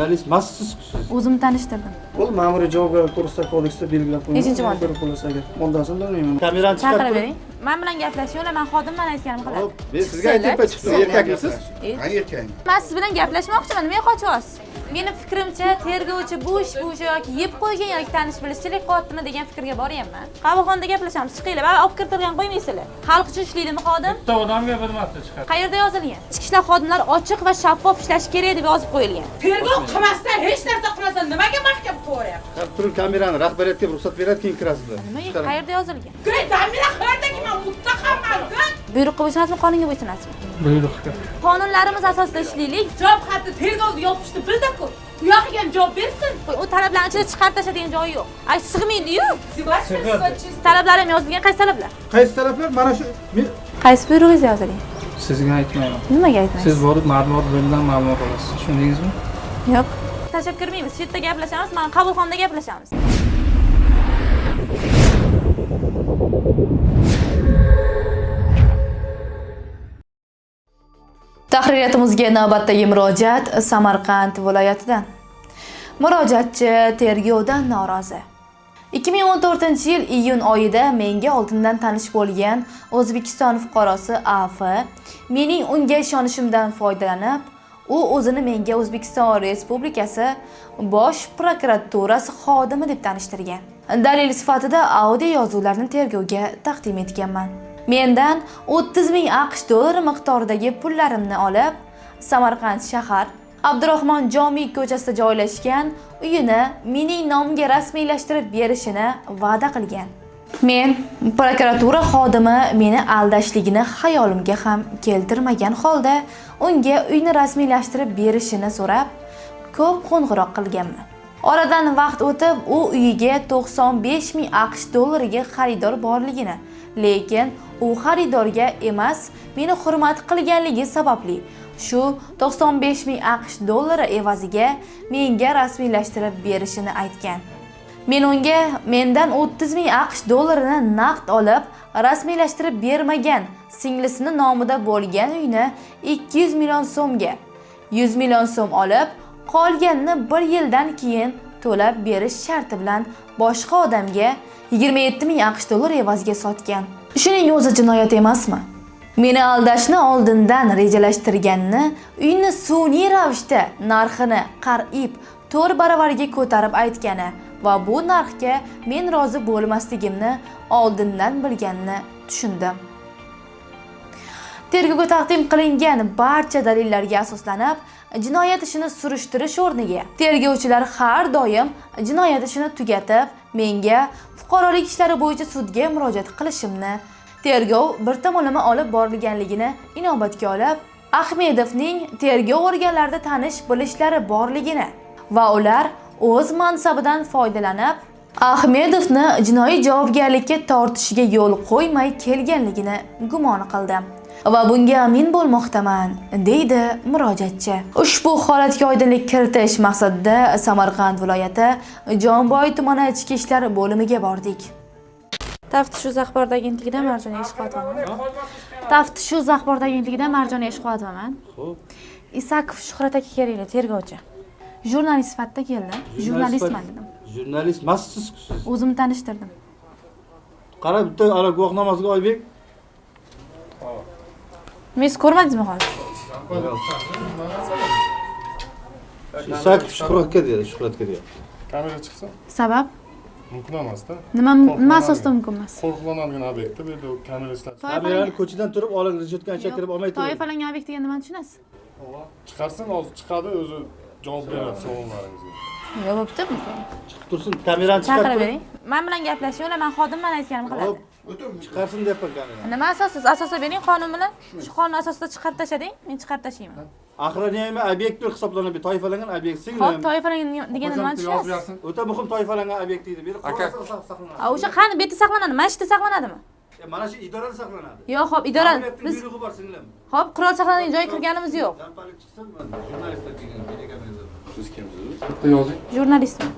Jurnalist emassiz siz. O'zimni tanishtirdim. Bu ma'muriy javobgarlik to'g'risidagi kodeksda belgilab qo'yilgan. Nechinchi modda? Ko'rib qolsa agar moddasini bilmayman. Kamerani chiqarib Chaqirib turib. bering. Men bilan gaplashing, ular men xodimman aytganim qiladi. Hop, men sizga aytyapman, chiqsin. Erkakmisiz? Men erkakman. Men siz bilan gaplashmoqchiman, nimaga qochyapsiz? Meni fikrimcha, tergovchi bu ish bo'yicha yoki yeb qo'ygan yoki tanish bilishchilik qilyaptimi degan fikrga boryapman. Qabulxonada gaplashamiz, chiqinglar. Baribir olib kirtirgan qo'ymaysizlar. Xalq uchun ishlaydimi xodim? Bitta odamga bir marta chiqadi. Qayerda yozilgan? Ichki ishlar xodimlari ochiq va shaffof ishlashi kerak deb yozib qo'yilgan. Tergov qilmasdan, hech narsa qilmasdan nimaga mahkam qo'yyapti? Chiqarib turing kamerani, rahbariyatga ruxsat beradi, keyin kirasizlar. Nimaga Chiqaring. qayerda yozilgan? Damira qayerdagi man muttahamman. Buyruqqa bo'ysunasizmi, qonunga bo'ysunasizmi? Buyruqqa. Qonunlarimiz asosida ishlaylik. Javob xati tergovda yopishdi, bildi-ku. U yog'iga ham javob bersin. U talablarni ichida chiqarib tashladigan joyi yo'q. Ay, sig'maydi-yu. Sig'adi. Talablar ham yozilgan. Qaysi talablar? Qaysi talablar? Mana shu Qaysi buyrug'ingizda yozilgan? Sizga aytmayman. Nimaga aytmaysiz? Siz borib matbuot bo'limidan ma'lumot olasiz. Tushundingizmi? Yo'q. Tashlab kirmaymiz. Shu yerda gaplashamiz, mana qabulxonada gaplashamiz. Tahririyatimizga navbatdagi murojaat Samarqand viloyatidan. Murojaatchi tergovdan norozi. 2014-yil iyun oyida menga oldindan tanish bo'lgan O'zbekiston fuqarosi AF mening unga ishonishimdan foydalanib, u o'zini menga O'zbekiston Respublikasi Bosh prokuraturasi xodimi deb tanishtirgan. Dalil sifatida audio yozuvlarni tergovga taqdim etganman. Mendan 30 ming AQSh dollari miqdoridagi pullarimni olib, Samarqand shahar Abdurahmon Jomiy ko'chasida joylashgan uyini mening nomimga rasmiylashtirib berishini va'da qilgan. Men prokuratura xodimi meni aldashligini xayolimga ham keltirmagan holda unga uyni rasmiylashtirib berishini so'rab, ko'p qo'ng'iroq qilganman. Oradan vaqt o'tib, u uyiga 95 ming AQSh dollariga xaridor borligini, lekin u xaridorga emas, meni hurmat qilganligi sababli shu 95 ming AQSh dollari evaziga menga rasmiylashtirib berishini aytgan. Men unga mendan 30 ming AQSh dollarini naqd olib rasmiylashtirib bermagan singlisini nomida bo'lgan uyni 200 million so'mga 100 million so'm olib, qolganini bir yildan keyin to'lab berish sharti bilan boshqa odamga 27 ming AQSh dollari evaziga sotgan. Shuning o'zi jinoyat emasmi? Meni aldashni oldindan rejalashtirganini, uyni sun'iy ravishda narxini qariyb 4 baravariga ko'tarib aytgani va bu narxga men rozi bo'lmasligimni oldindan bilganini tushundim. Tergovga taqdim qilingan barcha dalillarga asoslanib, jinoyat ishini surishtirish o'rniga tergovchilar har doim jinoyat ishini tugatib, menga fuqarolik ishlari bo'yicha sudga murojaat qilishimni, tergov bir tomonlama olib borilganligini inobatga olib, Ahmedovning tergov organlarida tanish bilishlari borligini va ular o'z mansabidan foydalanib Ahmedovni jinoiy javobgarlikka tortishiga yo'l qo'ymay kelganligini gumon qildim va bunga amin bo'lmoqdaman, deydi murojaatchi. Ushbu holatga oydinlik kiritish maqsadida Samarqand viloyati Jomboy tumani ichki ishlar bo'limiga bordik. Taftish uz axborot agentligidan Marjona Eshqotovaman. Taftish uz axborot agentligidan Marjona Eshqotovaman. Xo'p. Isakov Shuhrat aka kerakli, tergovchi. Jurnalist sifatida keldim. Jurnalistman dedim. Jurnalist emassiz siz. O'zimni tanishtirdim. Qara, bitta ana guvohnomasiga Oybek. Men siz ko'rmadingizmi hozir? Isakov Shuhratga dedi, Shuhratga deyapti. Kamera chiqsa Sabab? mumkin emasda. Nima asosda mumkin emas? Qo'riqlanadigan obyektda bu yerda kamera ishlab Kamerani ko'chadan turib olib, reshotkani ichiga kirib olmay turib. Toifalangan obyekt degan nimani tushunasiz? Chiqarsin, hozir chiqadi, o'zi javob beradi savollaringizga. Yo'q, bo'pti. Chiqib tursin, kamerani chiqarib Chaqirib turib. bering. Men bilan gaplashing, ular men xodimman aytganim qiladi. Hop, chiqarsin deyapman kamerani. Nima asosiz? Asosla bering qonun bilan. Shu qonun asosida chiqarib tashlading, men chiqarib tashlayman. Охраняемый obyekt deb hisoblanadi, toifalangan obyekt Xo'p, singlim. toifalangan degan nimani tushunasiz? O'ta muhim toifalangan obyekt deydi. Bu yerda qurol saqlanadi. A o'sha qani bu yerda saqlanadi? Mana shu yerda saqlanadimi? Mana shu idorada saqlanadi. Yo'q, xo'p, idora biz buyrug'i bor singlim. Xo'p, qurol saqlanadigan joyga kirganimiz yo'q. Zampalik chiqsin, jurnalistlar kelgan, telekameralar. Siz kimsiz? Bitta yozing. Jurnalistman.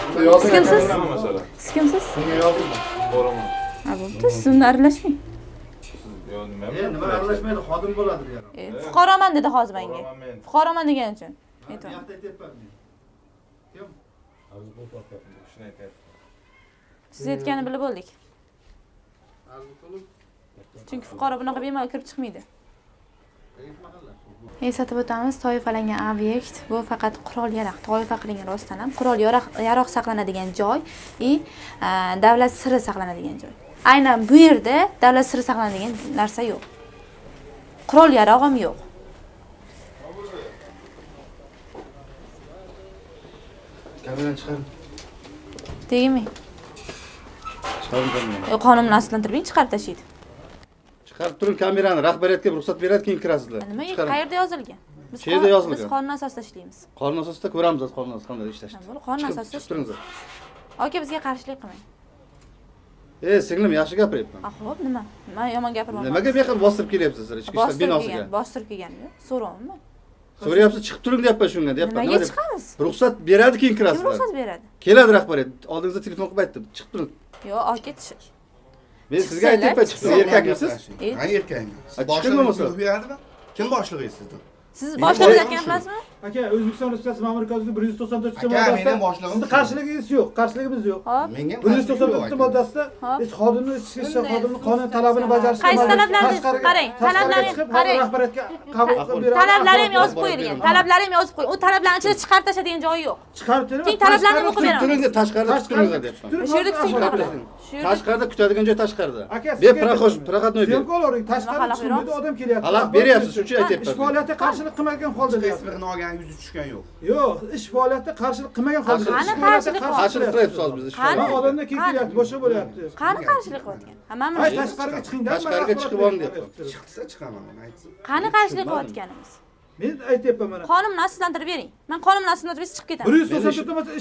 Bitta yozing. Siz kimsiz? Siz kimsiz? Bunga yozing. Boraman. Ha, bo'pti, siz unda aralashmang. Yo, nima? Nima aralashmaydi, xodim bo'ladi bu yerda. Fuqaroman dedi hozir menga. Fuqaroman men. Fuqaroman degan uchun. Aytyapman. Aytyapman men. Kim? Siz aytganini bilib bo'ldik. Chunki fuqaro bunaqa bemalol kirib chiqmaydi. Eslatib o'tamiz, toifalangan obyekt bu faqat qurol yarog', toifa qilingan rostdan ham qurol yarog' saqlanadigan joy i davlat siri saqlanadigan joy. Aynan bu yerda davlat siri saqlanadigan narsa yo'q. Qurol yarog' ham yo'q. Kamerani chiqaring. Tegmang. Chiqaring kamerani. Qonun bilan asoslantirib chiqarib tashlaydi. Chiqarib turing kamerani, rahbariyatga ruxsat beradi, keyin kirasizlar. Nimaga, qayerda yozilgan? Biz Qayerda yozilgan? Biz qonun asosida ishlaymiz. Qonun asosida ko'ramiz, qonun asosida qanday ishlashni. Qonun asosida turinglar. Aka, bizga qarshilik qilmang. Singlim, yaxshi gapiryapman. Xo'p, nima? Men yomon gapirmayman. Nimaga bu yoqqa bostirib kelyapsiz sizlar ichki ishlar binosiga? Bostirib kelganim yo'q, so'rovmi? So'rayapsiz, chiqib turing deyapman shunga, deyapman. Nimaga chiqamiz? Ruxsat beradi, keyin kirasizlar. Kim ruxsat beradi? Keladi rahbariyat. Oldingizda telefon qilib aytdim, chiqib turing. Yo'q, aka, Men sizga aytyapman, chiqib turing. Erkakmisiz? Ha, erkakman. Siz boshlig'ingiz beradimi? Kim boshlig'ingiz sizni? Siz boshlig'ingiz ekanmisizmi? Aka, O'zbekiston Respublikasi Ma'muriy kodeksining 194-moddasida Aka, mening boshlig'im. Sizni qarshiligingiz yo'q, qarshiligimiz yo'q. Menga 194-moddasida hech xodimni ichki ishlar xodimini qonun talabini bajarishga Qaysi talablarni qarang, talablarni qarang. Rahbariyatga qabul qilib beradi. Talablari ham yozib qo'yilgan. Talablari ham yozib qo'yilgan. U talablarni ichida chiqarib tashladigan joyi yo'q. Chiqarib berib, Keyin talablarni o'qib beramiz. Turing, tashqarida turinglar deyapman. Shu yerda kuting. Tashqarida kutadigan joy tashqarida. Aka, Ber proxodnoy ber. Syomka olavering, tashqarida chiqmaydi, odam kelyapti. Xalaq beryapsiz, shuning uchun aytyapman. Ish faoliyatiga qarshilik qilmagan holda deyapti. Ismini olgan yuzi tushgan yo'q. Yo'q, ish faoliyatiga qarshilik qilmagan holda. Qani qarshilik qarshilik qilyapsiz hozir biz ish faoliyatiga. Odamlar kelib kelyapti, boshqa bo'lyapti. Qani qarshilik qilayotgan? Ha, mana Ay, tashqariga chiqing-da. Tashqariga chiqib oling deyapti. Chiqsa chiqaman, mana aytsin. Qani qarshilik qilayotganimiz? Men aytyapman mana. Qonun bilan asoslantirib bering. Men qonun bilan asoslantirib chiqib ketaman. 194 moddasi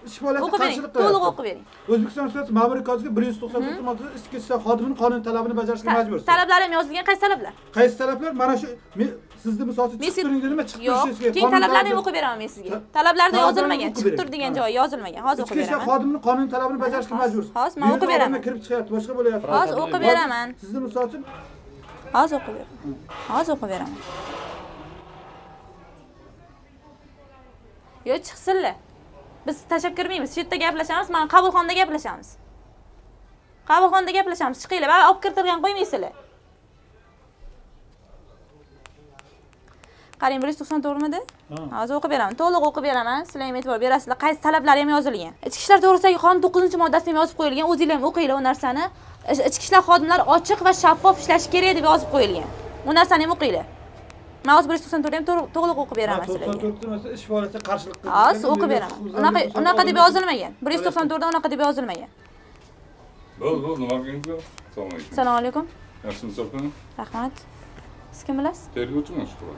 ish faoliyatiga qarshilik qilyapti. To'liq o'qib bering. O'zbekiston Respublikasi Ma'muriy kodeksining 194 moddasi ichki ishlar xodimining qonun talabini bajarishga majbur. Talablari ham yozilgan, qaysi talablar? Qaysi talablar? Mana shu men sizni misol uchun chiqib turing dedimmi, chiqib turishingiz kerak. Keyin talablarni ham o'qib beraman men sizga. Talablarda yozilmagan, chiqib tur degan joyi yozilmagan. Hozir o'qib beraman. Ichki ishlar xodimining qonun talabini bajarishga majbursiz. Hozir men o'qib beraman. Kirib chiqyapti, boshqa bo'lyapti. Hozir o'qib beraman. Sizni misol uchun hozir o'qib beraman. Hozir o'qib beraman. Yo'q, chiqsinlar. Biz tashlab kirmaymiz. Shu yerda gaplashamiz, mana qabulxonada gaplashamiz. Qabulxonada gaplashamiz. Chiqinglar, mana olib kirtirgan qo'ymaysizlar. Qarang, 194midi? Hozir o'qib beraman. To'liq o'qib beraman. Sizlar ham e'tibor berasizlar. Qaysi talablari ham yozilgan. Ichki ishlar to'g'risidagi qonun 9-moddasida ham yozib qo'yilgan. O'zinglar ham o'qinglar u narsani. Ichki ishlar xodimlari ochiq va shaffof ishlashi kerak deb yozib qo'yilgan. U narsani ham o'qinglar. Men hozir 194 ham to'liq o'qib beraman sizlarga. 94 ish faoliyatiga qarshilik qildi. Hozir o'qib beraman. Unaqa deb yozilmagan. 194 da unaqa deb yozilmagan. Bo'ldi, bo'ldi, nima qilgingiz? Assalomu alaykum. Assalomu alaykum. Yaxshimisiz, opa? Rahmat. Siz kim bilasiz? Tergovchiman shu.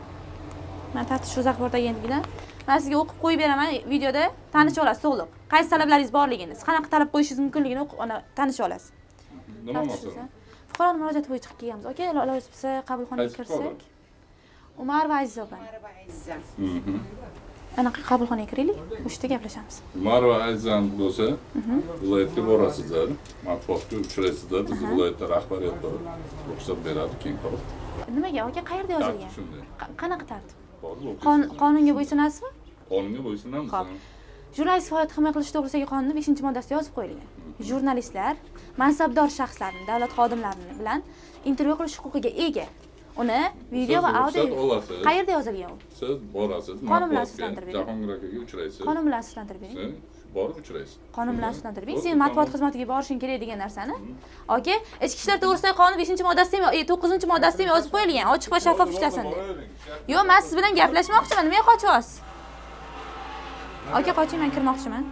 Men Taftish o'z axborot agentligidan. Men sizga o'qib qo'yib beraman videoda, tanishib olasiz to'liq. Qaysi talablaringiz borligini, siz qanaqa talab qo'yishingiz mumkinligini o'qib, ana tanishib olasiz. Nima masala? Fuqaroni murojaati bo'yicha chiqib kelganmiz. Aka, iloji bo'lsa qabulxonaga kirsak. Umarova Aziza opa. Umarova Aziza. Anaqa qabulxonaga kiraylik, o'sha yerda gaplashamiz. Umarova Aziza bo'lsa, viloyatga borasizlar, matbuotga uchraysizlar, bizni viloyatda rahbariyat bor, ruxsat beradi, keyin qolib. Nimaga aka, qayerda yozilgan? Qanaqa tartib? Qonunga bo'ysunasizmi? Qonunga bo'ysunamiz. Xo'p. Jurnalist faoliyati himoya qilish to'g'risidagi qonunning 5-moddasida yozib qo'yilgan. Jurnalistlar mansabdor shaxslarni, davlat xodimlarini bilan intervyu qilish huquqiga ega. Uni video va audio qayerda yozilgan u? Siz borasiz, qonun bilan asoslantirib bering. Jahongir akaga uchraysiz. Qonun bilan asoslantirib bering. Siz borib uchraysiz. Qonun bilan asoslantirib bering. Sen matbuot xizmatiga borishing kerak degan narsani. Aka, ichki ishlar to'g'risidagi qonun 5-moddasida ham, 9-moddasida ham yozib qo'yilgan, ochiq va shaffof ishlasin deb. Yo'q, men siz bilan gaplashmoqchiman. Nimaga qochyapsiz? Aka, qoching, men kirmoqchiman.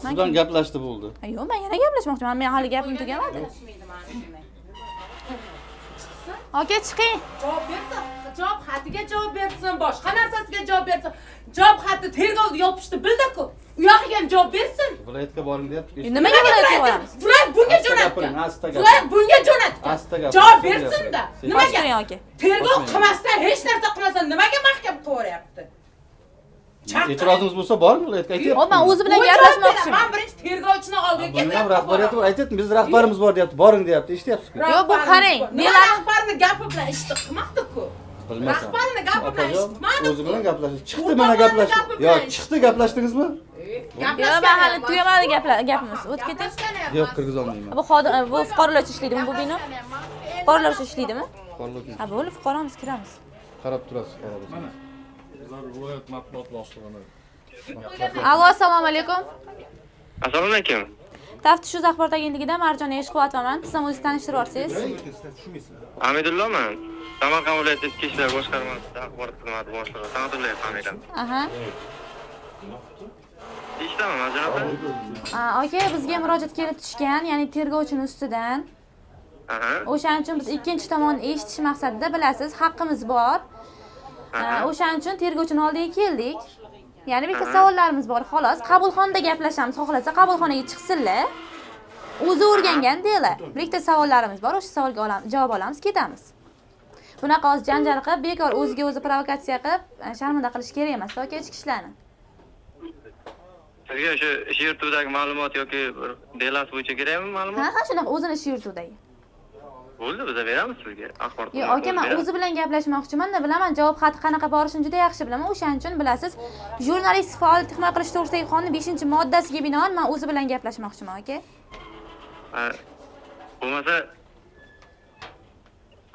Siz bilan gaplashdi bo'ldi. Yo'q, men yana gaplashmoqchiman. Men hali gapim tugamadi. Aka, chiqing. Javob bersin, javob xatiga javob bersin, boshqa narsasiga javob bersin. Javob xati tergovda yopishdi, bildi-ku. U yoqiga ham javob bersin. Viloyatga boring deyapti. Nimaga viloyatga boramiz? Viloyat bunga jo'natgan. Viloyat bunga jo'natgan. Javob bersin-da. Nimaga? Tergov qilmasdan, hech narsa qilmasdan nimaga mahkam qilyapti? E'tirozingiz bo'lsa boring viloyatga aytyapti. Men o'zi bilan gaplashmoqchiman. Men birinchi tergovchini oldiga ketyapman. Buni ham rahbariyati bor, aytyapti, biz rahbarimiz bor deyapti, boring deyapti, eshityapsiz-ku. Yo'q, bu qarang. Nima rahbarning gapi bilan ishni qilmoqdi-ku. Bilmasam. Rahbarni gapi bilan eshitmadim. O'zi bilan gaplashib chiqdi, mana gaplashdi. Yo, chiqdi, gaplashdingizmi? Yo'q, man hali tugamadi gapimiz. O'tib keting. Yo'q, kirgiza olmayman. Bu xodim, bu fuqarolar uchun ishlaydimi bu bino? Fuqarolar uchun ishlaydimi? Fuqarolar. Ha, bo'ldi, fuqaromiz, kiramiz. Qarab turasiz, fuqaro bo'lsangiz. Mana bizlar viloyat matbuot boshlig'ini. Allo, assalomu alaykum. Assalomu alaykum. Taftish uz axborot agentligidan Marjona Eshquvatovaman. Siz ham o'zingizni tanishtirib yuborsangiz. Hamidulloman. Samarqand viloyati Ichki ishlar boshqarmasi axborot xizmati boshlig'i San'atullayev familiyam. Aha. Eshitaman, Marjona opa. Aka, bizga murojaat kelib tushgan, ya'ni tergovchining ustidan. Aha. O'shaning uchun biz ikkinchi tomonni eshitish maqsadida, bilasiz, haqqimiz bor. O'shaning uchun tergovchining oldiga keldik. Ya'ni bitta savollarimiz bor, xolos. Qabulxonada gaplashamiz, xohlasa qabulxonaga chiqsinlar. O'zi o'rgangan deylar. Bitta savollarimiz bor, o'sha savolga javob olamiz, ketamiz. Bunaqa hozir janjal qilib, bekor o'ziga o'zi provokatsiya qilib, sharmanda qilish kerak emas, aka, ichki ishlarni. Sizga o'sha ish yurituvdagi ma'lumot yoki bir delas bo'yicha kerakmi ma'lumot? Ha, ha, shunaqa o'zini ish yurituvdagi. Bo'ldi, biz beramiz sizga axborot. Yo'q, aka, men o'zi bilan gaplashmoqchiman-da, bilaman javob xati qanaqa borishini juda yaxshi bilaman. O'shaning uchun bilasiz, jurnalist faoliyat himoya qilish to'g'risidagi qonunning 5-moddasiga binoan men o'zi bilan gaplashmoqchiman, aka. Bo'lmasa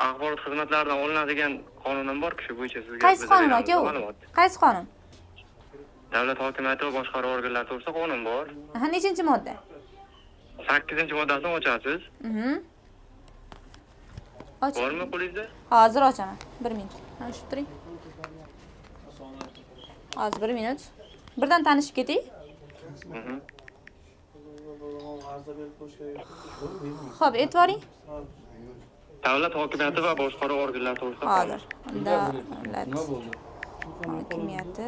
axborot xizmatlaridan olinadigan qonun ham bor-ku, shu bo'yicha sizga. Qaysi qonun aka u? Qaysi qonun? Davlat hokimiyati va boshqaruv organlari to'g'risida qonun bor. Aha, nechinchi modda? 8-moddasini ochasiz. Bormi qo'lingizda? Hozir ochaman. 1 minut. Mana shu turing. Hozir 1 minut. Birdan tanishib keting. Xo'p, e'tiboring. Davlat hokimiyati va boshqaruv organlari to'g'risida. Hozir. Davlat hokimiyati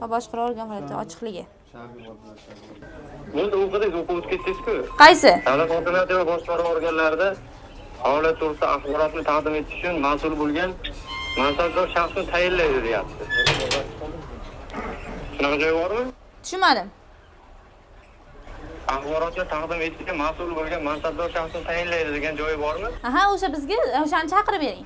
va boshqaruv organlari ochiqligi. Bo'ldi, o'qidingiz, o'qib o'tib ketdingiz-ku. Qaysi? Davlat hokimiyati va boshqaruv organlarida faoliyat to'g'risida axborotni taqdim etish uchun mas'ul bo'lgan mansabdor shaxsni tayinlaydi deyapti. Shunaqa joyi bormi? Tushunmadim. Axborotni taqdim etishga mas'ul bo'lgan mansabdor shaxsni tayinlaydi degan joyi bormi? Aha, o'sha bizga o'shani chaqirib bering.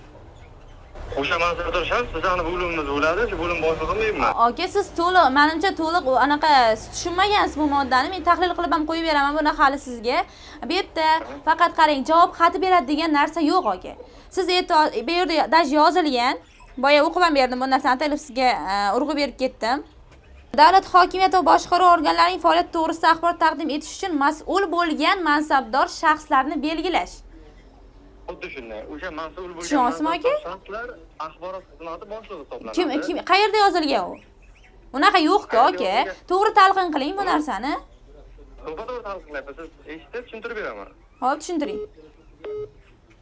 O'sha mansabdor shaxs bizning bo'limimiz bo'ladi, shu bo'lim boshlig'imman. Aka, siz to'liq, menimcha to'liq anaqa tushunmagansiz bu moddani. Men tahlil qilib ham qo'yib beraman buni hali sizga. Bu yerda faqat qarang, javob xati beradi degan narsa yo'q aka. Siz bu yerda даже yozilgan, boya o'qib ham berdim bu narsani, ataylab sizga urg'u berib ketdim. Davlat hokimiyati va boshqaruv organlarining faoliyati to'g'risida axborot taqdim etish uchun mas'ul bo'lgan mansabdor shaxslarni belgilash. Xuddi shunday. O'sha mas'ul bo'lgan mansabdor shaxslar axborot xizmati boshlig'i hisoblanadi. Kim qayerda yozilgan u? Unaqa yo'q-ku aka. To'g'ri talqin qiling bu narsani. To'g'ri talqin qilyapsiz. Siz eshitib tushuntirib beraman. Xo'p, tushuntiring.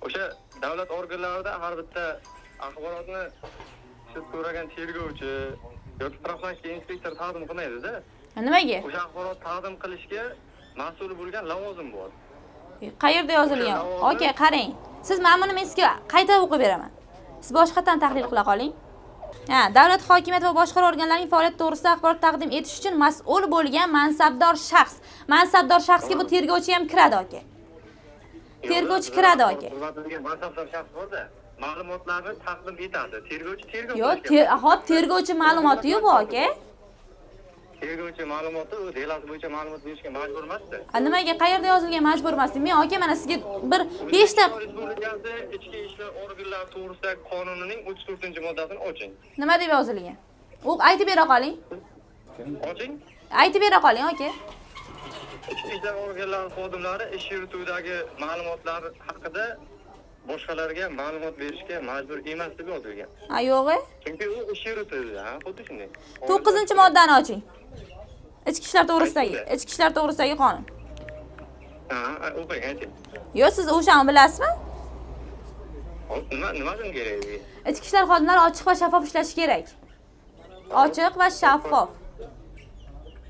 O'sha davlat organlarida har bitta axborotni siz so'ragan tergovchi yoki profilaktika inspektor taqdim qilmaydi-da. Nimaga? O'sha axborot taqdim qilishga mas'ul bo'lgan lavozim bor. Qayerda yozilgan? Aka, qarang. Siz mana buni men sizga qayta o'qib beraman. Siz boshqatdan tahlil qila qoling. Ha, davlat hokimiyati va boshqaruv organlarining faoliyati to'g'risida axborot taqdim etish uchun mas'ul bo'lgan mansabdor shaxs. Mansabdor shaxsga bu tergovchi ham kiradi aka. Tergovchi kiradi aka. Mansabdor shaxs bor-da, ma'lumotlarni taqdim etadi. Tergovchi tergov. Yo'q, hop, tergovchi ma'lumoti yo'q bu aka. Tergovchi ma'lumoti u delas bo'yicha ma'lumot berishga majbur emas-da. Nimaga, qayerda yozilgan majbur emas? Men aka mana sizga bir 5 ta Respublikasi Ichki ishlar organlari to'g'risidagi qonunining 34-moddasini oching. Nima deb yozilgan? O'q aytib bera qoling. Oching. Aytib bera qoling aka. Ichki ishlar organlari xodimlari ish yurituvidagi ma'lumotlar haqida boshqalarga ma'lumot berishga majbur emas deb yozilgan. Ha, yo'q-e? Chunki u ish yuritadi, ha, xuddi shunday. 9-moddani oching. Ichki ishlar to'g'risidagi, ichki ishlar to'g'risidagi qonun. Ha, o'qing, ayting. Yo'q, siz o'shani bilasizmi? Hop, nima uchun kerak? Ichki ishlar xodimlari ochiq va shaffof ishlashi kerak. Ochiq va shaffof.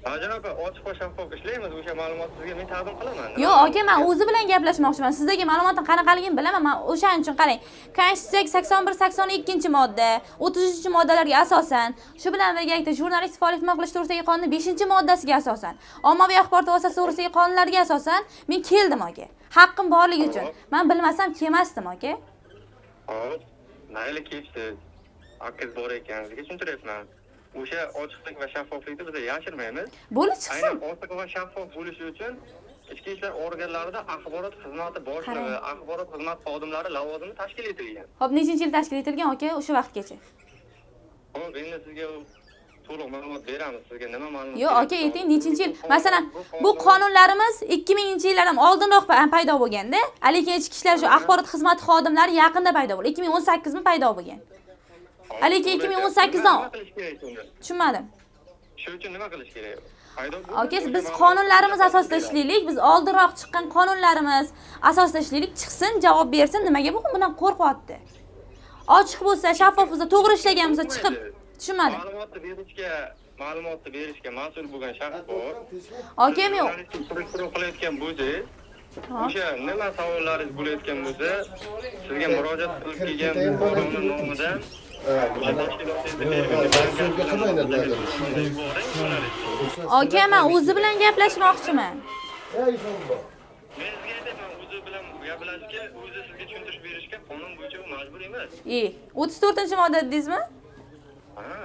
Marjon opa, ochiq va shaffof ishlaymiz, o'sha ma'lumotni sizga men taqdim qilaman. Yo'q, aka, men o'zi bilan gaplashmoqchiman. Sizdagi ma'lumotning qanaqaligini bilaman. Men o'shaning uchun qarang. Konstitutsiyaga 81, 82-modda, 33-moddalarga asosan, shu bilan birgalikda jurnalist faoliyat himoya qilish to'g'risidagi qonunning 5-moddasiga asosan, ommaviy axborot vositasi to'g'risidagi qonunlarga asosan men keldim aka. Haqqim borligi uchun. Men bilmasam kelmasdim aka. Xo'p, mayli, kelibsiz. Haqqingiz bor ekan, sizga tushuntiryapman. O'sha ochiqlik va shaffoflikni biz yashirmaymiz. Bo'lib chiqsin. Aynan ochiq va shaffof bo'lishi uchun ichki ishlar organlarida axborot xizmati boshlig'i, axborot xizmati xodimlari lavozimi tashkil etilgan. Xo'p, nechinchi yil tashkil etilgan aka o'sha vaqtgacha? Xo'p, endi sizga to'liq ma'lumot beramiz. Sizga nima ma'lumot? Yo'q, aka, ayting, nechinchi yil? Masalan, bu qonunlarimiz 2000-yillardan oldinroq paydo bo'lganda, lekin ichki ishlar shu axborot xizmati xodimlari yaqinda paydo bo'ldi. 2018mi paydo bo'lgan. Lekin 2018 dan tushunmadim. Shu uchun nima qilish kerak? Aka, biz qonunlarimiz asosida ishlaylik. Biz oldinroq chiqqan qonunlarimiz asosida ishlaylik. Chiqsin, javob bersin. Nimaga bu bundan qo'rqyapti? Ochiq bo'lsa, shaffof bo'lsa, to'g'ri ishlagan bo'lsa chiqib, tushunmadim. Ma'lumotni berishga mas'ul bo'lgan shaxs bor. Aka, men surishtiruv qilayotgan bo'lsangiz, o'sha nima savollaringiz bo'layotgan bo'lsa, sizga murojaat qilib kelgan fuqaroni nomidan aka, men o'zi bilan gaplashmoqchiman. Men sizga aytaman, o'zi bilan gaplashishga, o'zi sizga tushuntirish berishga qonun bo'yicha u majbur emas. 34-modda dedingizmi? Ha.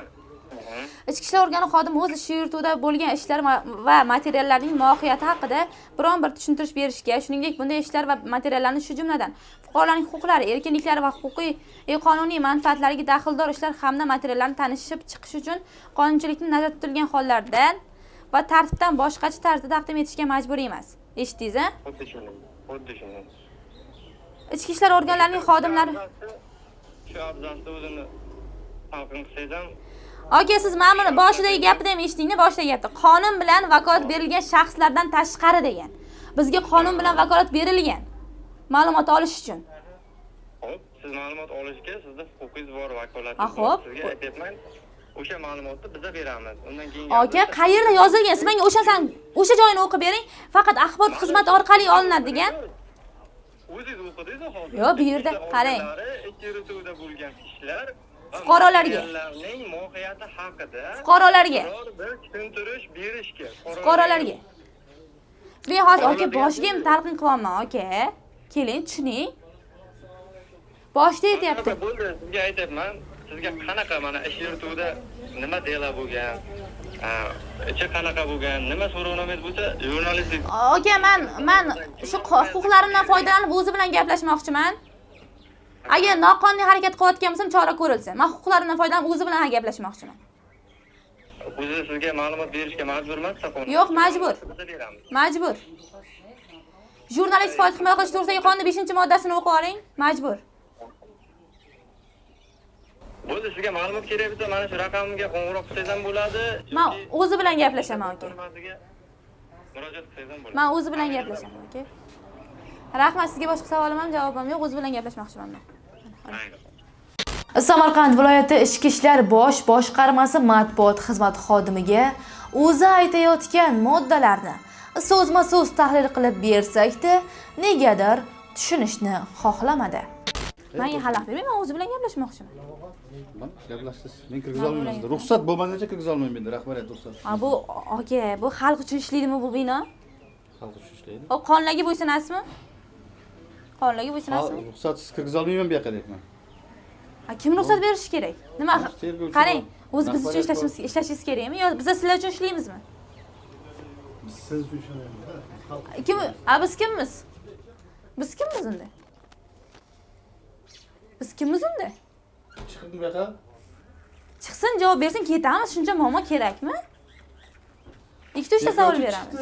Ichki ishlar organi xodimi o'z ishi yurituvida bo'lgan ishlar va materiallarning mohiyati haqida biron bir tushuntirish berishga, shuningdek bunday ishlar va materiallarni, shu jumladan fuqarolarning huquqlari, erkinliklari va huquqiy qonuniy manfaatlariga daxldor ishlar hamda materiallarni tanishib chiqish uchun qonunchilikda nazarda tutilgan hollardan va tartibdan boshqacha tarzda taqdim etishga majbur emas. Eshitdingiz, a? Xuddi shunday. Xuddi shunday. Ichki ishlar organlarining xodimlari shu abzasda o'zini talqin qilsangiz ham. Aka, siz mana buni boshidagi gapni ham eshitdingmi? Boshidagi gapni. Qonun bilan vakolat berilgan shaxslardan tashqari degan. Bizga qonun bilan vakolat berilgan ma'lumot olish uchun. Xo'p, siz ma'lumot olishga sizda huquqingiz bor, vakolatingiz bor. Sizga aytyapman, o'sha ma'lumotni biza beramiz. Undan keyin aka, qayerda yozilgan? Siz menga o'sha joyini o'qib bering. Faqat axborot xizmati orqali olinadi degan. O'zingiz o'qidingiz hozir. Yo'q, bu yerda qarang. Ichki yurituvda bo'lgan ishlar fuqarolarga mohiyati haqida fuqarolarga bir tushuntirish berishga fuqarolarga. Men hozir aka boshiga ham talqin qilyapman aka. Keling, tushuning. Boshida aytyapti. Bo'ldi, sizga aytyapman. Sizga qanaqa mana ish yurituvda nima dela bo'lgan, ichi qanaqa bo'lgan, nima so'rovnomangiz bo'lsa, jurnalistlik. Aka, men shu huquqlarimdan foydalanib o'zi bilan gaplashmoqchiman. Agar noqonuniy harakat qilayotgan bo'lsam, chora ko'rilsin. Men huquqlarimdan foydalanib o'zi bilan gaplashmoqchiman. O'zi sizga ma'lumot berishga majbur emas-da qonun. Yo'q, majbur. Majbur. Jurnalist faoliyat himoya qilish to'g'risidagi qonunning 5-moddasini o'qib oling, majbur. Bo'ldi, sizga ma'lumot kerak bo'lsa, mana shu raqamga qo'ng'iroq qilsangiz ham bo'ladi. Men o'zi bilan gaplashaman aka. Murojaat qilsangiz ham bo'ladi. Men o'zi bilan gaplashaman aka. Rahmat, sizga boshqa savolim ham, javobim yo'q, o'zi bilan gaplashmoqchiman men. Samarqand viloyati Ichki ishlar bosh boshqarmasi matbuot xizmati xodimiga o'zi aytayotgan moddalarni so'zma-so'z tahlil qilib bersak-da, negadir tushunishni xohlamadi. Menga xalaqit bermang, men o'zi bilan gaplashmoqchiman. Gaplashingiz. Men kirgiza olmayman. Ruxsat bo'lmaguncha kirgiza olmayman menda, rahbariyat ruxsat. Ha, bu aka, bu xalq uchun ishlaydimi bu bino? Xalq uchun ishlaydi. O qonunlarga bo'ysunasizmi? Qonunlarga bo'ysunasizmi? Ruxsatsiz kirgiza olmayman bu yoqqa deyapman. Ha, kim ruxsat berishi kerak? Nima? Qarang, o'zi biz uchun ishlashingiz kerakmi yo biz sizlar uchun ishlaymizmi? Biz siz uchun ishlaymiz. Kim? A biz kimmiz? Biz kimmiz unda? Biz kimmiz unda? Chiqib bu yoqqa. Chiqsin, javob bersin, ketamiz. Shuncha muammo kerakmi? 2-3 ta savol beramiz.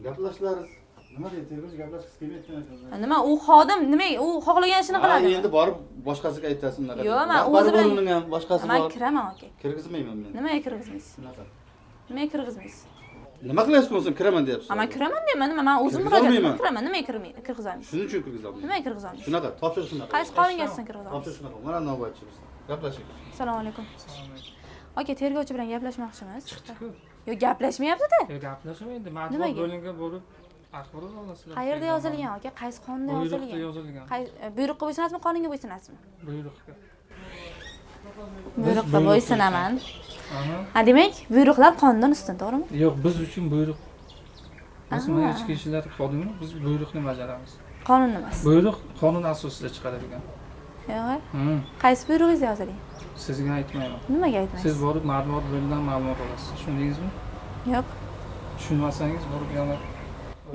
Gaplashilariz. Nima deydi? Tergovchi gaplashgisi kelmayotgan ekan. Nima, u xodim nima, u xohlagan ishini qiladi. Ha, endi borib boshqasiga aytasiz unaqa. Yo'q, men o'zi bilan ham boshqasi bor. Men kiraman aka. Kirgizmayman men. Nimaga kirgizmaysiz? Shunaqa. Nimaga kirgizmaysiz? Nima qilyapsiz bo'lsam kiraman deyapsiz. Ha, men kiraman deyman, nima, men o'zim murojaat qilib kiraman. Nimaga kirgizolmaysiz? Shuning uchun kirgizolmayman. Nimaga kirgizolmaysiz? Shunaqa, topshiriq shunaqa. Qaysi qonunga asosan kirgizolmaysiz? Topshiriq shunaqa. Mana navbatchi biz. Gaplashing. Assalomu alaykum. Aka, tergovchi bilan gaplashmoqchimiz. Chiqdi-ku. Yo'q, gaplashmayapti-da. Yo'q, gaplashmaydi. Matbuot bo'limga borib axborot olasizlar. Qayerda yozilgan aka? Qaysi qonunda yozilgan? Buyruqda yozilgan. Buyruqqa bo'ysunasizmi, qonunga bo'ysunasizmi? Buyruqqa. Buyruqqa bo'ysunaman. Ha, demak, buyruqlar qonundan ustun, to'g'rimi? Yo'q, biz uchun buyruq. Biz mana ichki ishlar xodimi, biz buyruqni bajaramiz. Qonun emas. Buyruq qonun asosida chiqarilgan. Yo'q. Qaysi buyrug'ingizda yozilgan? Sizga aytmayman. Nimaga aytmaysiz? Siz borib matbuot bo'limidan ma'lumot olasiz. Tushundingizmi? Yo'q. Tushunmasangiz borib yana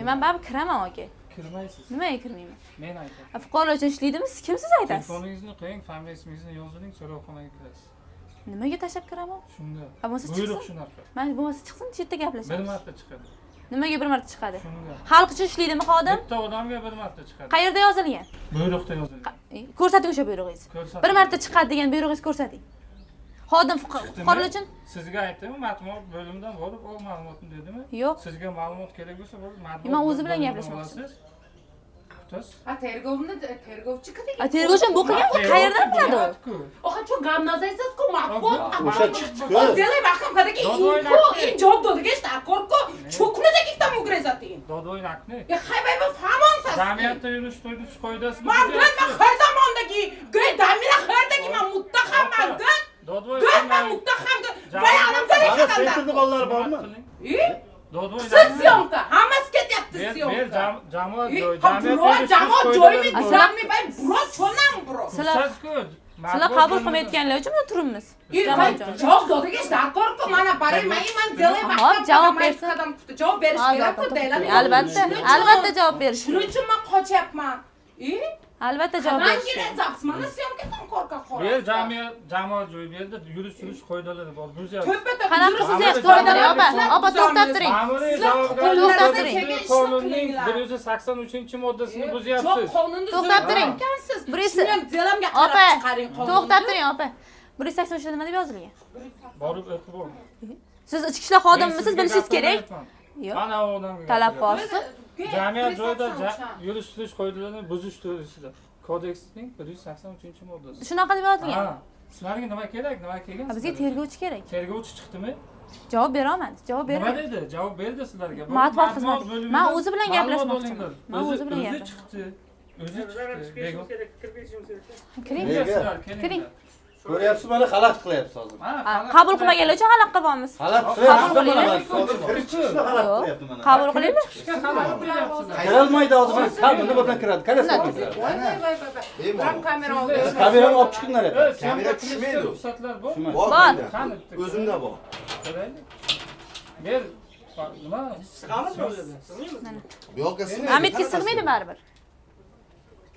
Men baribir kiraman aka. Kirmaysiz. Nimaga kirmayman? Men aytaman. Fuqarolar uchun ishlaydimi? Siz kimsiz aytasiz? Telefoningizni qo'ying, familiya ismingizni yoziling, so'rovxonaga kirasiz. Nimaga tashlab kiraman? Shunda. Ha, bo'lmasa Buyruq chiqsin. shunaqa. Mana bo'lmasa chiqsin, chetda gaplashamiz. Bir marta chiqadi. Nimaga bir marta chiqadi? Shunga. Xalq uchun ishlaydimi xodim? Bitta odamga bir marta chiqadi. Qayerda yozilgan? Buyruqda yozilgan. Ko'rsating o'sha buyrug'ingizni. Ko'rsating. Bir marta chiqadi degan buyrug'ingizni ko'rsating. Xodim fuqarolar uchun Sizga aytdimi, matbuot bo'limidan borib ol ma'lumotni dedimi? Yo'q. Sizga ma'lumot kerak bo'lsa borib matbuot. Men o'zi bilan bo'limidan gaplashmoqchiman. olasiz. Kutasiz. Ha, tergovni tergovchi qildik. A, tergovchi bu qilgan, u qayerdan biladi u? Oxa, chu gamnazaysiz-ku, matbuot. O'sha chiqdi-ku. Сделай mahkam qadagi inko, in javob dodiga darkor-ku, cho'knidagi tam угрозатин. Dodoynakni. Ya hay bay famonsiz. Jamiyatda yurish turish qoidasini Man man har zamondagi, go'y damira hardagi man muttahamman. Dodvoy man muttahamman. Voy onam Mana sentrda bolalar bormi? Dodvoy Siz syomka, hammasi ketyapti syomka. Jamoat joyi, jamoat joyimi, burammi, bay buro cho'nam buro. Sizlar qabul qilmayotganlar uchun biz turibmiz. Jamoat joyi. Javob dodiga darkor-ku, mana baray man делай Hop, javob bersin. Javob berish kerak-ku, deyiladi. Albatta, albatta javob berish. Shuning uchun men qochyapman. Albatta javob berish. Qanday mana syomkadan qo'rqa Bu yer jamiyat, jamoat joyi, bu yerda yurish turish qoidalari bor. Buzyapsiz. Qanaqa buzyapsiz? Opa, opa to'xtab turing. To'xtab turing. Qonunning 183-moddasini buzyapsiz. To'xtab turing. Shuni ham delamga qarab chiqaring qonunni. To'xtab turing, opa. 183 nima deb yozilgan? Borib o'qib oling. Siz ichki ishlar xodimimisiz, bilishingiz kerak. Yo'q. Mana odamga. Talab borsiz. Jamiyat joyida yurish turish qoidalarini buzish to'g'risida kodeksning 183-moddasi. Shunaqa deb yozilgan. Ha, sizlarga nima kerak, nima kelgan? Bizga tergovchi kerak. Tergovchi chiqdimi? Javob bera olmadi, javob bermadi. Nima dedi? Javob berdi sizlarga. Matbuot xizmati. Men o'zi bilan gaplashmoqchiman. Men o'zi bilan gaplashmoqchiman. Chiqdi. O'zi chiqdi. Kiring. Kiring. Ko'ryapsiz, mana xalaqit qilyapsiz hozir. Qabul qilmaganlar uchun xalaqit qilyapmiz. Xalaqit qilyapsiz mana hozir. Kirib chiqishni xalaqit qilyapti mana. Qabul qilinglar. Kirolmaydi hozir, mana nima bilan kiradi? Kalaska bilan kiradi. Voy voy voy voy. Biram kamera oldi. Kamerani olib chiqinglar endi. Kamera tushmaydi. Ruxsatlar bor. Bor. O'zimda bor. Ber. Nima? Sig'amizmi o'zi? Sig'maymizmi? Bu yoqqa sig'maydi. Mamitga sig'maydi baribir.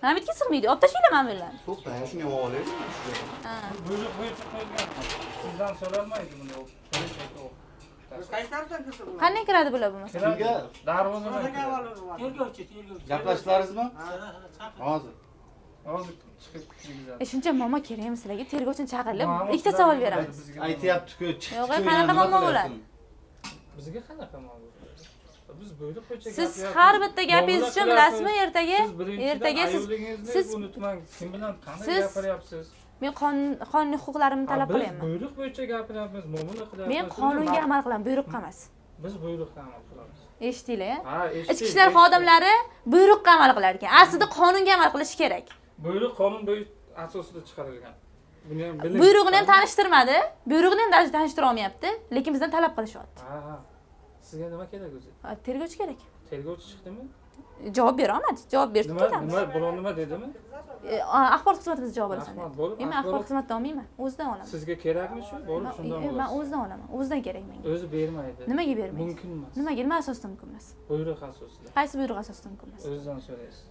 Mamitga sig'maydi. Olib tashlanglar mana bularni. To'xta, shuni ham olaylik. Ha. Buyruq bo'yicha qo'yilgan. Sizdan so'ralmaydi buni. Qaysi tarafdan kirsa bo'ladi? Qanday kiradi bular bo'lmasa? Kimga? Darvozadan. Tergovchi, tergovchi. Gaplashlaringizmi? Hozir. Hozir chiqib kirgizadi. Shuncha muammo kerakmi sizlarga? Tergovchini chaqirilib, ikkita savol beramiz. Aytyapti-ku, chiqdi. Yo'q, qanaqa muammo bo'ladi? Bizga qanaqa muammo? Biz buyruq bo'yicha Siz har bitta gapingiz uchun bilasizmi, ertaga ertaga siz unutmang, kim bilan qanday gapiryapsiz? Men qonuniy huquqlarimni talab qilyapman. Biz buyruq bo'yicha gapiryapmiz, muomala qilyapmiz. Men qonunga amal qilaman, buyruqqa emas. Biz buyruqqa amal qilamiz. Eshitdinglar? Ha, eshitdik. Ichki ishlar xodimlari buyruqqa amal qilar ekan. Aslida qonunga amal qilish kerak. Buyruq qonun bo'yicha asosida chiqarilgan. Buni ham biling. Buyrug'ini ham tanishtirmadi, buyrug'ini ham tanishtira olmayapti, lekin bizdan talab qilishyapti. Ha, ha. Sizga nima kerak o'zi? Tergovchi kerak. Tergovchi chiqdimi? Javob bera olmadi. Javob berib ketamiz. Nima, biror nima dedimi? Axborot xizmatimizda javob olasan. Men axborot xizmatidan olmayman, o'zidan olaman. Sizga kerakmi shu? Borib shundan olasiz. Men o'zidan olaman. O'zidan kerak menga. O'zi bermaydi. Nimaga bermaydi? Mumkin emas. Nimaga? Nima asosida mumkin emas? Buyruq asosida. Qaysi buyruq asosida mumkin emas? O'zidan so'raysiz.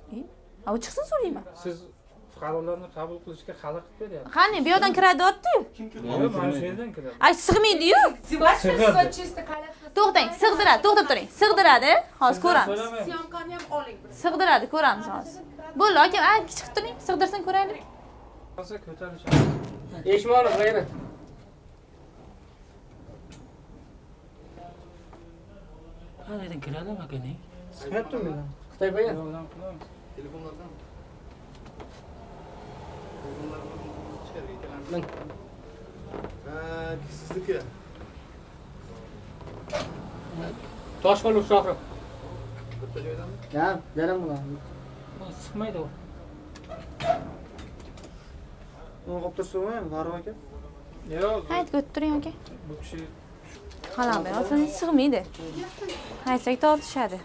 A, u chiqsin so'rayman. Siz fuqarolarni qabul qilishga xalaqit beryapsiz. Qani, bu yoqdan kiradi deyapti-yu. Kim kiradi? Mana shu yerdan kiradi. Ay, sig'maydi-yu. To'xtang, sig'diradi, to'xtab turing. Sig'diradi, hozir ko'ramiz. Syomkani ham oling. Sig'diradi, ko'ramiz hozir. Bo'ldi, aka, chiqib turing, sig'dirsin ko'raylik. Bo'lsa ko'tarishamiz. Eshmonov, g'ayrat. Qanday kiradimi aka ne? Sig'mayaptimi? Xitoy bayan. Telefonlardan. Sizniki. Toshqo'l Shohrux. Bitta joydanmi? Ha, dalam bular. Sig'maydi u. Uni olib tursa bo'lmaymi, Farruh aka? Yo'q. Hayt, o'tib turing aka. Bu kishi Xalam bersin, sig'maydi. Haytsak tortishadi.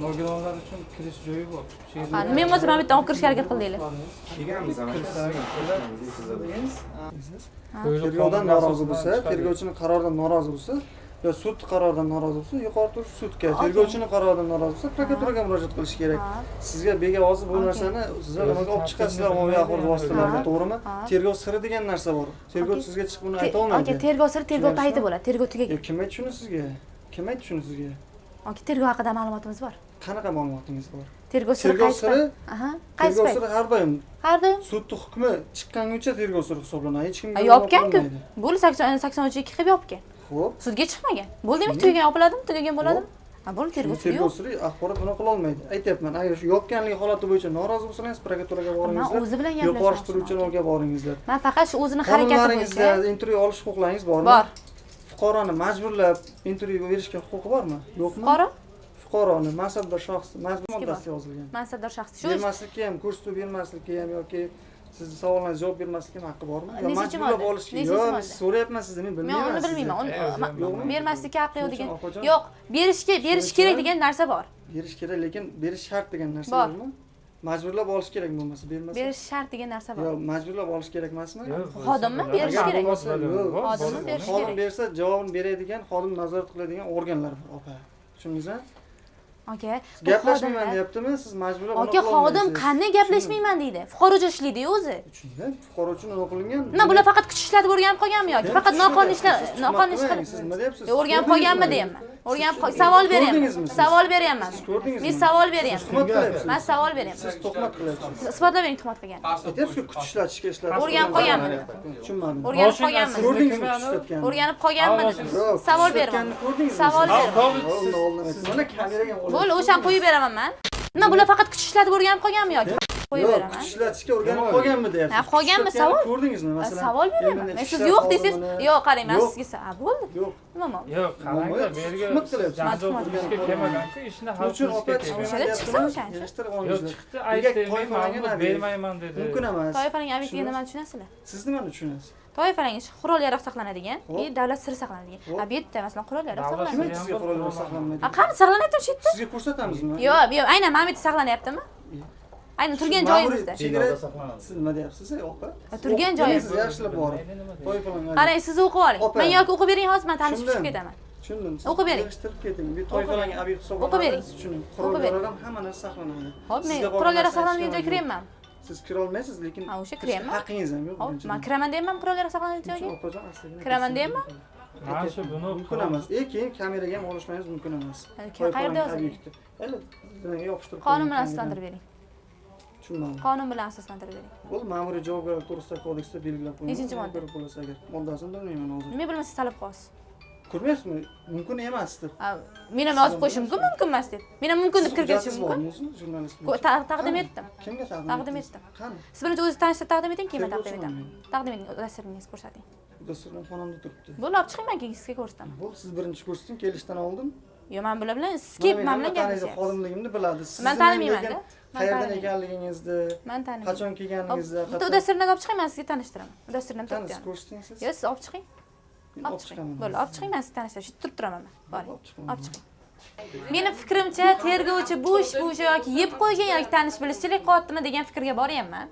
Nogironlar uchun kirish joyi bor. Ha, men bo'lsa mana bu yerdan olib kirishga harakat qildinglar. Tergovdan norozi bo'lsa, tergovchining qaroridan norozi bo'lsa, yo sud qaroridan norozi bo'lsa, yuqori turib sudga, tergovchining qaroridan norozi bo'lsa, prokuraturaga murojaat qilish kerak. Sizga bega hozir bu narsani sizlar nimaga olib chiqasizlar ommaviy axborot vositalariga, to'g'rimi? Tergov siri degan narsa bor. Tergov sizga chiqib buni ayta olmaydi. Aka, tergov siri tergov payti bo'ladi, tergov tugagan. Kim aytdi shuni sizga? Kim aytdi shuni sizga? Aka, tergov haqida ma'lumotingiz bor. Qanaqa ma'lumotingiz bor? Tergov siri qaysi? Aha, qaysi? Tergov siri har doim. Har doim sud hukmi chiqquncha tergov siri hisoblanadi. Hech kimga yopgan-ku. Bo'ldi, 83 qilib yopgan. Xo'p. Sudga chiqmagan. Bo'ldi, demak tugagan yopiladimi? Tugagan bo'ladimi? Ha, bo'ldi, tergov siri yo'q. Tergov siri axborot buni qila olmaydi. Aytyapman, agar shu yopganligi holati bo'yicha norozi bo'lsangiz, prokuraturaga boringizlar. Men o'zi bilan gaplashmoqchiman. Yuqori turuvchi organga boringizlar. Men faqat shu o'zini harakati bo'yicha intervyu olish huquqlaringiz bormi? Bor. Fuqaroni majburlab intervyu berishga huquqi bormi? Yo'qmi? Fuqaro? Fuqaroni mansabdor shaxs moddasi yozilgan. Mansabdor shaxs shu bermaslikka ham, ko'rsatuv bermaslikka ham yoki sizni savollaringizga javob bermaslikka ham haqqi bormi? Yo majburlab olishga? Yo'q, men so'rayapman sizni, men bilmayman. Men uni bilmayman. Uni bermaslikka haqqi yo'q degan. Yo'q, berishga, berish kerak degan narsa bor. Berish kerak, lekin berish shart degan narsa bormi? Majburlab olish kerak bo'lmasa, bermasa. Berish shart degan narsa bor. Yo'q, majburlab olish kerak emasmi? Xodimmi berish kerak? Xodimmi berish kerak. Xodim bersa, javobini beradigan, xodim nazorat qiladigan organlar bor, opa. Tushundingizmi? Aka, gaplashmayman deyaptimi? Siz majburlab uni. Aka, xodim qanday gaplashmayman deydi. Fuqaro uchun ishlaydi-yu o'zi. Tushundim. Fuqaro uchun nima qilingan? Nima, bular faqat kuch ishlatib o'rganib qolganmi yoki faqat noqonuniy ishlar, noqonuniy ish qilib? Siz nima deyapsiz? O'rganib qolganmi deyapman. O'rganib savol beryapman. Savol beryapman. Men savol beryapman. Men savol beryapman. Siz tuhmat qilyapsiz. Isbotlab bering tuhmat qilganini. Aytyapsiz-ku, kuch ishlatishga ishlatib. O'rganib qolganmi? Tushunmadim. O'rganib qolganmi? Ko'rdingizmi kuch ishlatganini? O'rganib qolganmi? Savol beraman. Savol beraman. Mana kameraga Bo'ldi, o'shani qo'yib beraman men. Nima, bular faqat kuch ishlatib o'rganib qolganmi yoki qo'yib beraman? Kuch ishlatishga o'rganib qolganmi deyapsiz? Ha, qolganmi savol? Ko'rdingizmi masalan? Savol beraman. Men siz yo'q desangiz, yo'q, qarang, men sizga ha, bo'ldi. Yo'q. Nima muammo? Yo'q, qarang, bu yerga janjal qilishga kelmagan-ku, ishni hal qilishga kelgan. O'shada chiqsa o'shancha. Yo'q, chiqdi, aytdi, men ma'lumot bermayman dedi. Mumkin emas. Toifaning obyektiga nimani tushunasizlar? Siz nimani tushunasiz? Toifaning ishi qurol yarog' saqlanadigan, davlat siri saqlanadigan. Ha, bu yerda masalan qurol yarog' saqlanadi. Kim aytdi sizga qurol yarog' saqlanmaydi? Ha, qani saqlanyaptimi shu yerda? Sizga ko'rsatamizmi? Yo'q, yo'q, aynan mana bu yerda saqlanyaptimi? Aynan turgan joyimizda. Siz nima deyapsiz, opa? Turgan joyim. Siz yaxshilab borib. Toifalangan. Qarang, siz o'qib oling. Men yoki o'qib bering hozir, men tanishib chiqib ketaman. Tushundim. O'qib bering. Yig'ishtirib keting. Bu toifalangan obyekt hisoblanadi. O'qib bering. Tushundim. Qurol yarog' ham hamma narsa saqlanadi. Xo'p, men qurol yarog' saqlanadigan joyga kiryapman. Siz kira olmaysiz, lekin ha, o'sha kiryapman. Haqqingiz ham yo'q. Xo'p, men kiraman deyapman qurol yarog' saqlanadigan joyga. Kiraman deyapman. Mana shu buni mumkin emas. Keyin kameraga ham olishlaringiz mumkin emas. Qayerda yozilgan? Hali nimaga yopishtirib Qonun bilan asoslantirib bering. Tushunmadim. Qonun bilan asoslantirib bering. Bu ma'muriy javobgarlik to'g'risidagi kodeksda belgilab qo'yilgan. Nechinchi modda? Ko'rib agar. Moddasini bilmayman hozir. Nima bilmasangiz talab qilasiz? Ko'rmayapsizmi? Mumkin emas deb. Men ham yozib qo'yishim mumkin, mumkin emas deb. Men ham mumkin deb kirgizishim mumkin. Jurnalist. Taqdim etdim. Kimga taqdim etdim? Qani? Siz birinchi o'zingiz tanishtirib taqdim eting, keyin men taqdim etaman. Taqdim eting, dasturningizni ko'rsating. Dasturim xonamda turibdi. Bo'ldi, olib chiqing, men keyin sizga ko'rsataman. Bo'ldi, siz birinchi ko'rsating, kelishdan oldin. Yo'q, men bular bilan siz kelib men bilan gaplashyapsiz. Xodimligimni biladi. Siz Men tanimayman-da. Qayerdan ekanligingizni, men tanimayman. Qachon kelganingizni, bitta dasturni olib chiqing, men sizga tanishtiraman. Dasturni turibdi. Qani, ko'rsating siz. Yo'q, siz olib chiqing. Olib chiqing. Bo'ldi, olib chiqing, men sizni tanishtiraman. Shu turib turaman men. Boring. Olib chiqing. Meni fikrimcha, tergovchi bu ish bo'yicha yoki yeb qo'ygan yoki tanish bilishchilik qilyaptimi degan fikrga boryapman.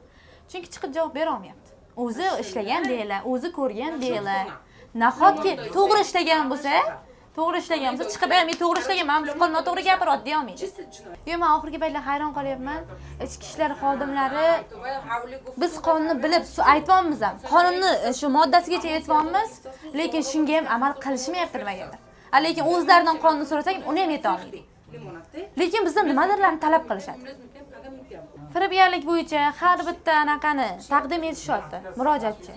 Chunki chiqib javob bera olmayapti. O'zi ishlagan deylar, o'zi ko'rgan deylar. Nahotki to'g'ri ishlagan bo'lsa, chiqib, "Men to'g'ri ishlagan, men fuqaro noto'g'ri gapiryapti" deya olmaydi. Yo'q, men oxirgi paytlar hayron qolyapman. Ichki ishlar xodimlari biz qonunni bilib aytyapmiz ham. Qonunni shu moddasigacha aytyapmiz, lekin shunga ham amal qilishmayapti nimagadir. Lekin o'zlaridan qonunni so'rasak, uni ham yeta olmaydi. Lekin bizdan nimadirlarni talab qilishadi. Firibgarlik bo'yicha har bitta anaqani taqdim etishyapti murojaatchi.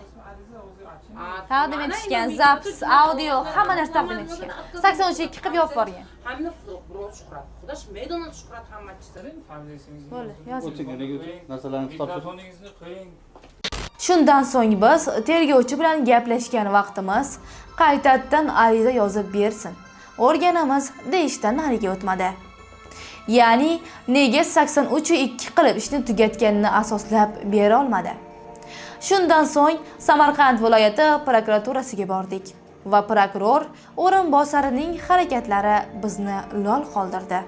Taqdim etishgan, zaps, audio, hamma narsa taqdim etishgan. 83 qilib yopib borgan. Hamma birov Shuhrat. Xudosh maydonda Shuhrat hamma chiqadi. Bo'ldi, yozing. O'ting, nega o'ting? Narsalarni Mikrofoningizni qo'ying. Shundan so'ng biz tergovchi bilan gaplashgan vaqtimiz qaytadan ariza yozib bersin, o'rganamiz deyishdan nariga o'tmadi. Ya'ni nega 83.2 qilib ishni tugatganini asoslab bera olmadi. Shundan so'ng Samarqand viloyati prokuraturasiga bordik va prokuror o'rinbosarining harakatlari bizni lol qoldirdi.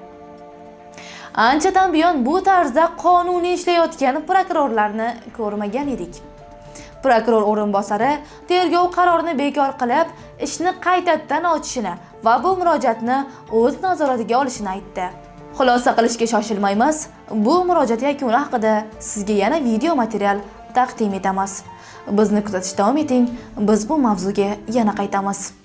Anchadan buyon bu tarzda qonuniy ishlayotgan prokurorlarni ko'rmagan edik. Prokuror o'rinbosari tergov qarorini bekor qilib, ishni qaytadan ochishini va bu murojaatni o'z nazoratiga olishini aytdi. Xulosa qilishga shoshilmaymiz. Bu murojaat yakuni haqida sizga yana video material taqdim etamiz. Bizni kuzatishda davom eting. Biz bu mavzuga yana qaytamiz.